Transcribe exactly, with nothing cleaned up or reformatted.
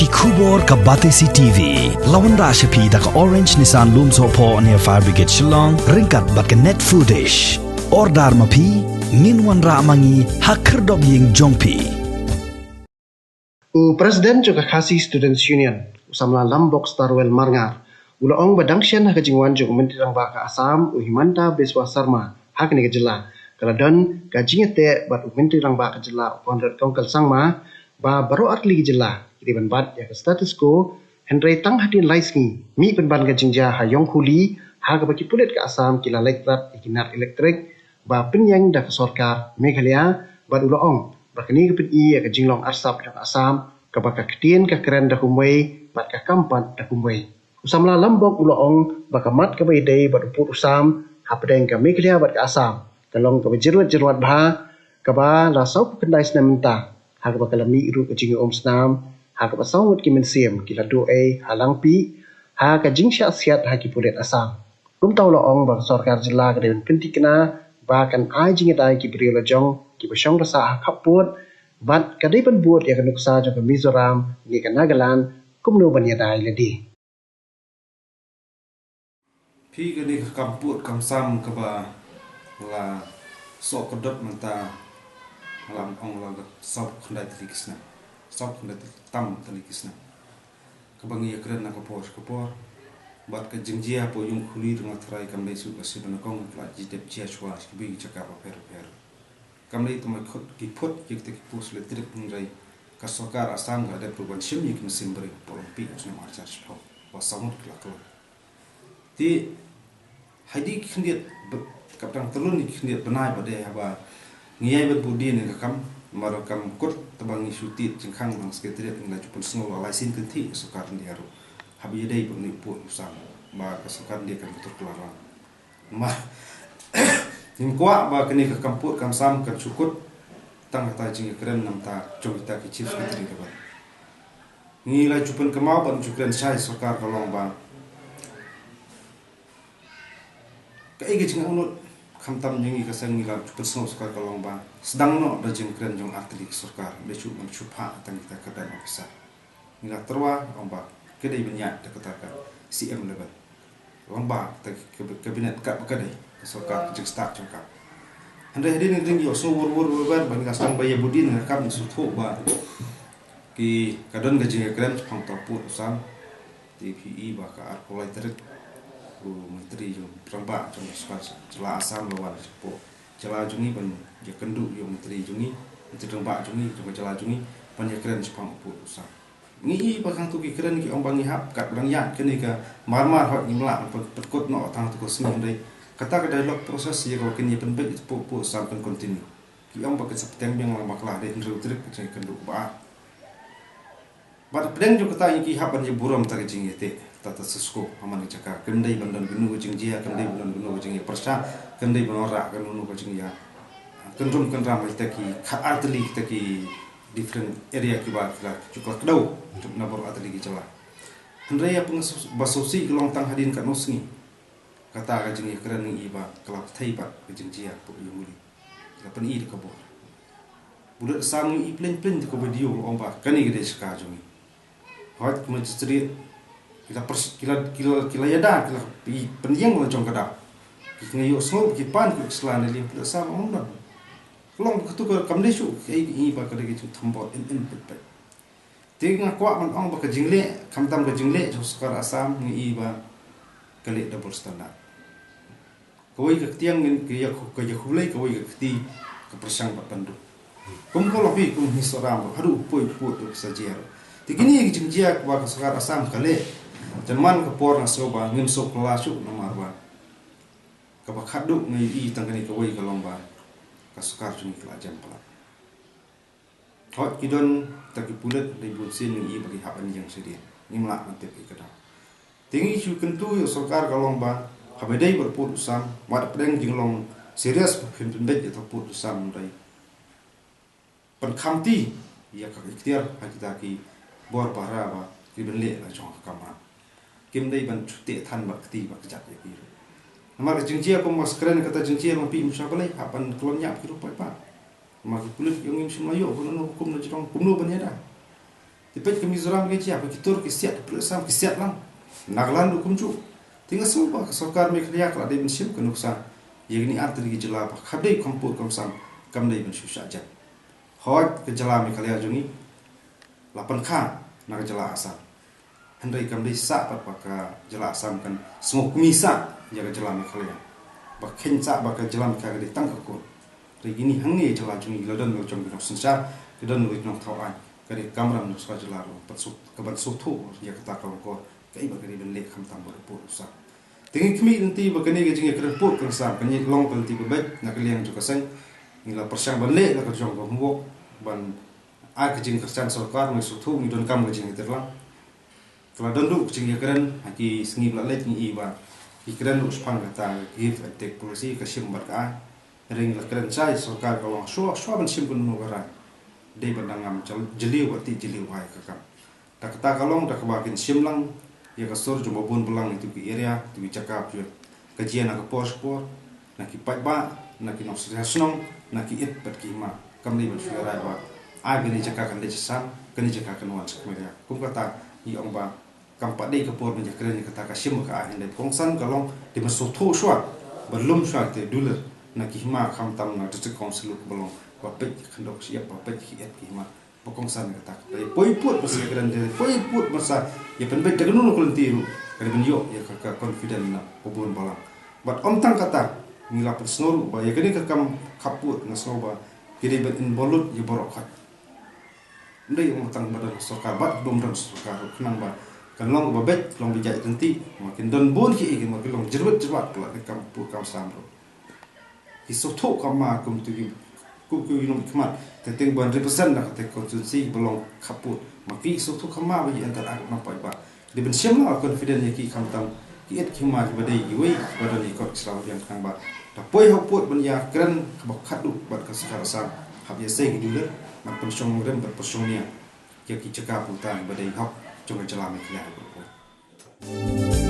Khubor ka Batesi T V la wanrah sha phi da ka Orange Nissan Lumsohphoh near Fire Brigade Shillong, ryngkat bad ka Net Foodish. Order ma phi, ngin wanrah ma ngi ha khyrdop ïing jong phi. U President jong ka Khasi Students Union, u samla Lambok Starwell Marngar, u la ong ba dang shen ha ka jingwan jong u Myntri Rangbah ka Assam, u Himanta Biswa Sarma, ha kane ka jylla, ka la don ka jingïateh bad u Myntri Rangbah ka jylla, u Conrad Kongkal Sangma, ba baroh artylli ki jylla ki dei ban bat ïa ka status quo, hynrei tang hadien lai sngi mih pynban ka jingjia ha Ïongkhuli, ha kaba ki pulit ka Assam ki la leit rat ïa ki nar elektrik ba pynïeng da ka sorkar Meghalaya, bad u la ong ba kane ka pyni ïa ka jinglong arsap jong ka Assam, kaba ka ktien ka kren da kumwei bad ka kam pat da kumwei. U samla Lambok u la ong ba ka mat kaba ïadei bad u pud u sam hapdeng ka Meghalaya bad ka Assam ka long kaba jyrwat jyrwat bha, kaba la sawphew khyndai snem mynta, ha kaba ka la mih ruh ka jingïaumsnam ha kaba saw ngut ki mynsiem ki la duh ei ha Langpih ha ka jingshah siat ha ki pulit Assam. Kumta u la ong ba ka sorkar jylla ka dei ban pynthikna ba kan ai jingïada ïa ki briew la jong kiba shong ba sah ha khappud, bad ka dei ban bud ïa ka nuksa jong ka Mizoram ne ka Nagaland kumno ban ïada ïa lade. Phi, kane ka kam pud kam sam kaba la soh kdot mynta, la ong la ka sawphew khyndai tylli ki snem, sawphew khyndai tylli tam tylli ki snem, kaba ngi ïakren na ka por sha ka por. Bad ka jingjia hapoh Ïongkhuli Rngiew Tharai kam dei shuh ka sibna kong, ka la jia dep jia shuwa sha kiwei ki jaka bapher bapher. Kam dei tang ba khot ki phut ïa kita ki post elektrik, hynrei ka sorkar Assam ka la dep ruh ban shim ïa ki mynsiem briew hapoh Langpih ha u snem arhajar shiphew, ba saw ngut ki la khlad. Te ha dei ki khyndiat ba, kaba dang tylli ki khyndiat bnai ba dei haba ngi ïai ban buh dien ïa ka kam, namar kam kut, tang ba ngi shu tied jingkhang tang Secretariat, ngi la ju pynsngew la lai sien kynthih ïa ka sorkar India ruh, haba ïadei bad une u pud u sam ba ka sorkar India kan tur kylla lang. Namar ngim kwah ba kane ka kam pud kam sam kan shu kut tang ha kata ka jingïakren namar jong kita ki Chief Secretary da bad. Ngi la ju pynkynmaw bad ngi ju kren shai sorkar ka long ba kaei ka jingangnud, khamtam jong ngi ka seng, ngi la ju pynsngew sorkar ka long ba sdang noh da jingkren jong artylli ki sorkar, ym dei shuh ban shu phah tang kita ka kyrdan officer. Ngi la tyrwa, ong ba ka dei ban ïaid da kata ka C M level, lyngba kata ka cabinet, kaba ka dei ka sorkar ka jingstad jong ka. Hynrei hadien ngi ring ïohsngew wur wur wur wur ba ngi la sdang ban ïa buh dien ïa ka kam, ngi sngewthuh ba ki, ka don ka jingïakren shaphang uta u pud u sam. Te phi i ba ka arphew lai tarik u Myntri jong Rangbah jong ka sorkar jylla Assam la wan shapoh jylla jong ngi ban ïakynduh ïa u Myntri jong ngi, Myntri Rangbah jong ngi jong ka jylla jong ngi, ban ïakren shaphang u pud u sam. Ngi i ba hangto ki kren ki ong ba ngi hap kat ba dang ïaid kane ka marmar, hooid ngim lah ban pynkut noh tang hato ka sngi, hynrei kata ka dialogue process ïa kaba kin ïa pynbeit ïa u pud u sam kan continue. Ki ong ba kin sa bteng biang lang bakla, dei hynriew tarik ka jingïakynduh ba ar. Bad hapdeng jong kata ngi ki hap ban ïa burom ta ka jingïateh, ta ta status quo ha man ka jaka. Kam dei ban don kano ka jingjia, kam dei ban don kano ka jingïapyrshah, kam dei ban wanrah kano kano ka jingïa kynrum kynram ha kita ki khatar tylli kita ki different area kiba ki la ju kdew na baroh artylli ki jylla. Hynrei ïa pyngasawsi ka long tang hadien katno sngi kata ka jingïakren ngi i ba ka la pynthei bad ka jingjia hapoh Ïongkhuli. Ka pyni da ka bor. Bad u sam ngi i pleng pleng da ka video, la ong ba kane ka dei jaka jong ngi. Hooid, ka magistrate ki la pers-, ki la, ki la, ki la ïada, ki la py-, pynïeng la jong ka daw. Ki nga ïohsngew ki pan ki sla ne liem, bad u sam ong ym don. Ka long ba kato ka kam dei shuh kaei, ngi i ba ka dei ka jingthombor im im peit peit. Te nga kwah ban ong ba ka jingleh, khamtam ka jingleh jong sorkar Assam, ngi i ba ka leh double standard. Kawei ka kti ngin ka ïa khu-, ka ïa khublei, kawei ka kti ka pyrshang bad ban duh. Kum ka lok hi, kum hi soram, haduh poi put ka sa jia. Te kine ki jingjia ba ka sorkar Assam ka leh, jan man ka por nga sngew ba ngim sngewkylla shuh namar ba kaba khatduh nga ïohi tang kane kawei ka long ba ka sorkar jong ngi ka la jem palat. Hooid ki don ta ki pulit, dei bun sien ngi i ba ki hap ban ïeng shadien. Ngim lah ban tip ïa ka daw. Te ngi shu kyntu ïa u sorkar ka long ba haba dei bad u pud u sam, wat pdeng jinglong serious ba phin pynbeit ïa uta u pud u sam, dei ban khamti ïa ka iktiar ha kita ki bor pahara ba ki ban leh la jong ka kamram. Kim dei ban shu teh than bad kti bad kjat ïa ki ruh. Namar ka jingjia kum ba skren kata jingjia long phi, ym sha balei hap ban klon ïap ki ruh paidbah. Namar ki pulit ki ong ngim shym la ïoh kumno hukum na jrong, kumno ban ïada. Te peit ka Mizoram ka jia ba ki tur ki siat, ki pyrshang ki siat lang. Nagaland ruh kumjuh. Te nga sngew ba ka sorkar Meghalaya ka la dei ban shim ka nuksan ïa kine artylli ki jylla ba ka dei kam pud kam sam, kam dei ban shu shah jan. Hooid, ka jylla Meghalaya jong ngi la pynkha na ka jylla Assam. Hynrei kam dei sah pat ba ka jylla Assam kan sngewkmen sah ïa ka jylla Meghalaya. Ba kheiñ sah ba ka jylla Meghalaya ka dei tang ka kur. Hynrei kine hangne jylla jong ngi la don la jong ki nongsynshar, ki don la ki nongthaw aiñ. Ka dei kamram jong ka jylla ruh ban shu, ka ban sngewthuh ïa kata ka long ka, kaei ba ka dei ban leh khamtam ba pud u sam. Te ngi khmih lynti ba kane ka jingïakren pud kren sam kan ïa long ka lynti ba beit na ka liang jong ka seng. Ngi la pyrshang ban leh la ka jong ka homework ban ai ka jingkyrshan sorkar, ngi sngewthuh ngi donkam ka jingïatreilang. Ka la don ruh ka jingïakren ha ki sngi ba la leit, ngi i ba ki kren ruh shaphang kata ka give and take policy, ka shim bad ka ai. Hynrei ngi la kren shai sorkar ka long shuwa, shuwa ban shim kano kano ka rai, dei ban dang ngam jyl-, jylliew bad tih jylliew ïa ka kam. Da kata ka long da kaba kin shim lang ïa ka sur jong ba bun balang ïa kito ki area, kito ki jaka ba jot. Ka jia na ka por sha ka por, na ki paidbah, na ki nongshong shnong, na ki it bad ki hima. Kam dei ban shu rai ba ai kane jaka kan leit sha Assam, kane jaka kan wan sha Meghalaya. Kum kata ngi ong ba kam pat dei ka por ban ïakren ïa kata, ka shim ka ai, hynrei kongsan ka long dei ban sngewthuh shuwa, ban lum shuwa te dulir na ki hima, khamtam na District Council ruh kaba long ba peit ka khyndew ka shyiap, ba peit ki it ki hima. Ba kongsan kata ka poi, poi pud ba sa ïakren de, poi pud ba sa ïa pynbeit da kano kano ka lynti ruh, ka dei ban ïoh ïa ka, ka confident na ba bun balang. Bad ym tang kata, ngi la pynsngew ruh ba ïa kane ka kam khap pud nga sngew ba ki dei ban involve ïa baroh khoit. Ym dei ym tang ba don sorkar bad bym don sorkar ruh, khnang ba kan long ba beit, long ba ïaid ryntih, ba kin don bun ki, ba kin long jyrwit jyrwat pla ka kam pud kam sam ruh. Ki sngewthuh ka ma kum tu ki, kum ki nongmihkhmat. Te teng ban represent na kata ka constituency ba long khap pud. Ma ki sngewthuh ka ma ba ïa entar ak na poi ba. Dei ban shim la confident ïa ki, khamtam ki it ki hima kiba dei kiwei kiba don ïa kot ki sla ba biang, khnang ba da poi ha pud ban ïakren kaba khatduh bad ka sorkar Assam, hap ïa sei ki dulir, ban pynshong rem bad pynshong nia ïa ki jaka pynta kiba dei hok jong ka jylla Meghalaya.